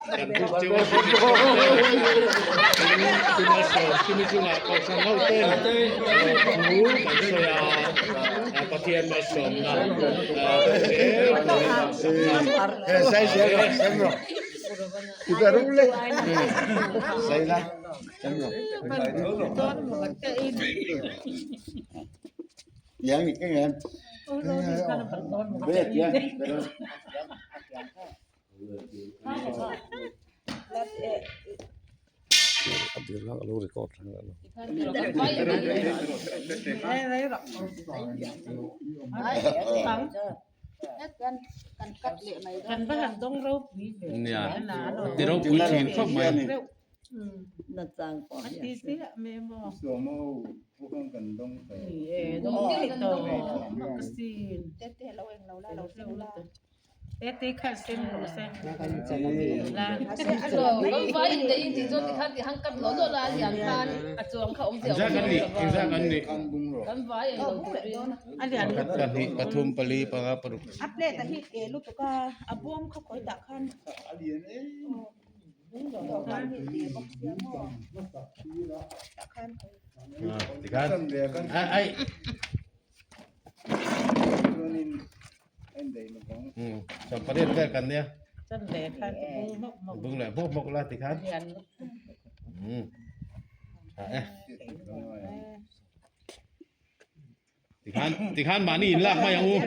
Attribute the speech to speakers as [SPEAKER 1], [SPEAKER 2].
[SPEAKER 1] Kan buk cheu a Pi Malsawmkimi chungah Kohhran ho ten thu kan sawi a, Pathian malsawmna zel turin duhsakna. Nia ti ropui thin khawp mai. Pakhat pahnih pathum pali panga paruk. Tikhan ai. Sawmpariat vel kan nia. Bung leh hmawk hmawk la tikhan. Tha e. Tikhan tikhan mahni in lak mai ang u.